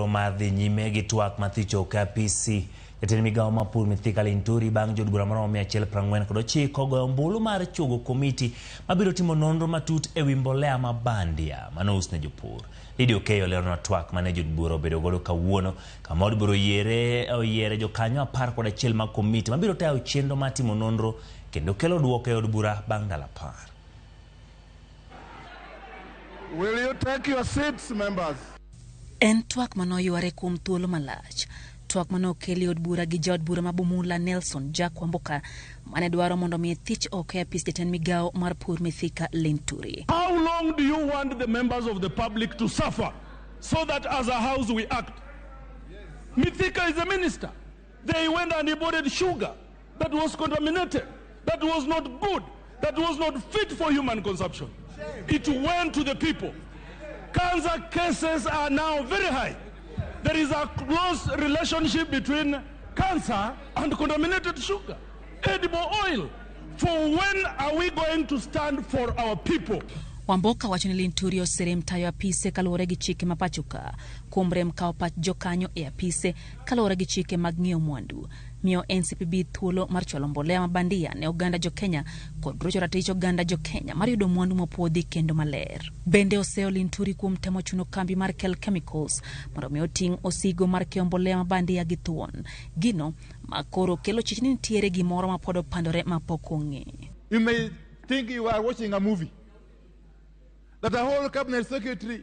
Mar dhi nyime gi twak mathicho e apisi jatend migawo mar pur Mithika Linturi bang' jood bura maromo 149 goyo ombulu mar chuogo komiti mabiro timo nonro matut ewi mbolea ma bandia manous ne jopur. Lydia Okeyo leronwa twak mane jood bura obedo godo kawuono kama od bura oyiere jokanyo 11 mag komiti mabiro tayo chenro mar timo nonro kendo kelo duoko e od bura bang' ndalo 10. Will you take your seats, members? En twak manoyware kuom thuolo malach. Twak mane okel e od bura gi jaod bura ma Bumula Nelson Jack Wamboka mane dwaro mondo mi thich oko e apis jatend migawo mar pur Mithika Linturi. How long do you want the members of the public to suffer so that as a house we act? Mithika is a minister. They went and imported sugar that was contaminated, that was not good, that was not fit for human consumption. It went to the people. Cancer cases are now very high. There is a close relationship between cancer and contaminated sugar, edible oil. For when are we going to stand for our people? Wamboka wacho ni Linturi oserem tayo apise kaluwore gi chike ma pacho ka kuom rem kawo pach jokanyo e apise kaluwore gi chike mag ng'iewo mwandu. Miyo NCPB thuolo mar chwalo mbolea ma bandia ne oganda jo Kenya kod rocho ratich oganda jo Kenya mar yudo mwandu mopuodhi kendo maler. Bende oseyo Linturi kuom temo chuno kambi mar Kel Chemicals mondo mi oting' osigo mar keyo mbolea ma bandia gi thuon. Gino ma koro kelo chich ni nitiere gimoro ma pod opandore ma pok ong'e. You may think you are watching a movie. That a whole cabinet secretary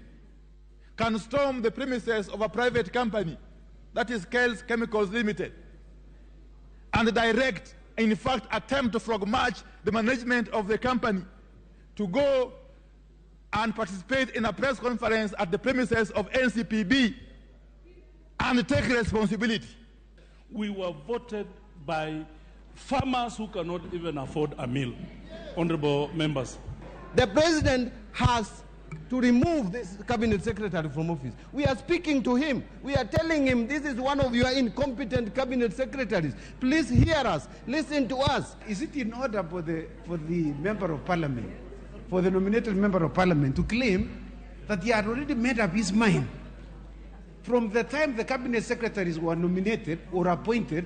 can storm the premises of a private company, that is Kel's Chemicals Limited, and direct, in fact, attempt to frog march the management of the company to go and participate in a press conference at the premises of NCPB and take responsibility. We were voted by farmers who cannot even afford a meal. Honorable members. The president has to remove this cabinet secretary from office. We are speaking to him. We are telling him this is one of your incompetent cabinet secretaries. Please hear us. Listen to us. Is it in order for the member of parliament, for the nominated member of parliament to claim that he had already made up his mind from the time the cabinet secretaries were nominated or appointed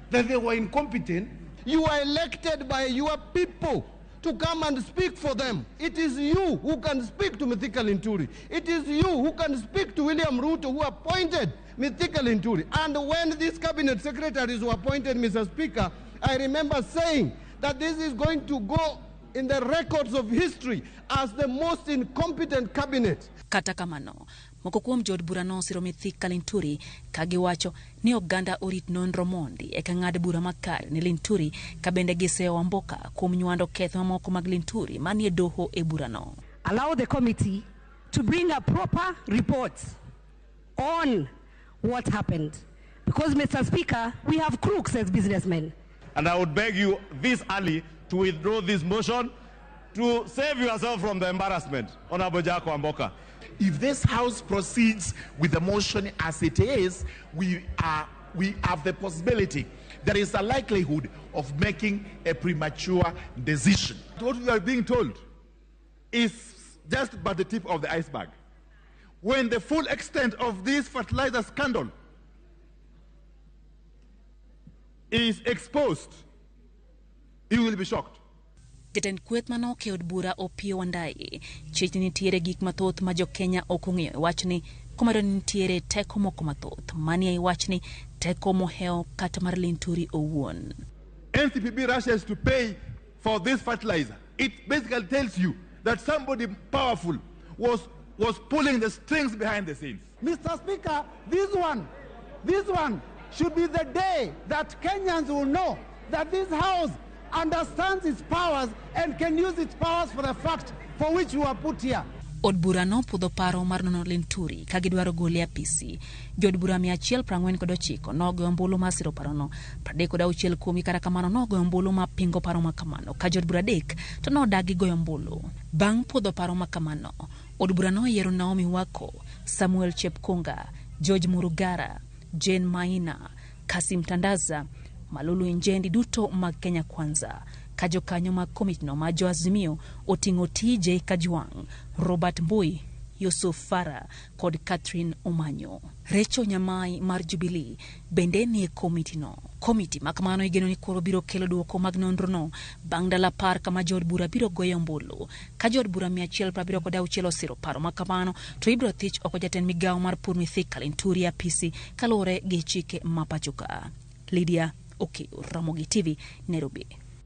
that they were incompetent? You are elected by your people to come and speak for them. It is you who can speak to Mithika Linturi. It is you who can speak to William Ruto, who appointed Mithika Linturi. And when these cabinet secretaries were appointed, Mr. Speaker, I remember saying that this is going to go in the records of history as the most incompetent cabinet. Kata kamano, moko kuom jood bura nosiro Mithika Linturi ka giwacho ni oganda orit nonro mondi eka ng'ad bura makare ne Linturi ka bende giseyo Wamboka kuom nywando ketho mamoko mag Linturi manie doho e burano. Allow the committee to bring a proper report on what happened. Because, Mr. Speaker, we have crooks as businessmen. And I would beg you this early to withdraw this motion to save yourself from the embarrassment. Honorable Jack Wamboka. If this House proceeds with the motion as it is, we have the possibility, there is a likelihood of making a premature decision. What we are being told is just but the tip of the iceberg. When the full extent of this fertilizer scandal is exposed, you will be shocked. Jatend kweth manok e od bura Opiyo Wandayi chich ni nitiere gik mathoth ma jo-Kenya ok ong'eyo e wachni komedo ni nitiere teko moko mathoth manie ei wachni teko mohewo kata mar Linturi owuon. NCPB rushes to pay for this fertilizer. It basically tells you that somebody powerful was pulling the strings behind the scenes. Mr. Speaker, this one should be the day that Kenyans will know that this House understands its powers and can use its powers for the fact for which we were put here. Od bura nopudho paro mar nono Linturi ka gidwaro gole e apisi. Jood bura 149 nogoyo ombulu mar siro parono, 36 kuomgi kata kamano nogoyo ombulu ma pingo paro ma kamano ka jood bura 3 to nodagi goyo ombulu. Bang' puodho paro ma kamano, od bura noyiero Naomi Wako, Samuel Chepkonga, George Murugara, Jane Maina, Kasim Tandaza, Malulu Injendi duto mag Kenya Kwanza. Ka jokanyo mag komitno ma jo Azimio oting'o TJ Kajwang', Robert Mbui, Yusuf Farah kod Catherine Omanyo. Rachel Nyamai mar Jubilee bende nie komitino. Komiti ma kamano igeno ni koro biro kelo duoko mag nonrono bang' ndalo 10 kama jood bura biro goyo ombulu. Ka jood bura 176 osiro paro ma kamano to ibiro thich oko jatend migawo mar pur Mithika Linturi e apisi kaluwore gi chike ma pacho ka. Lydia Okeyo, Ramogi TV, Nairobi.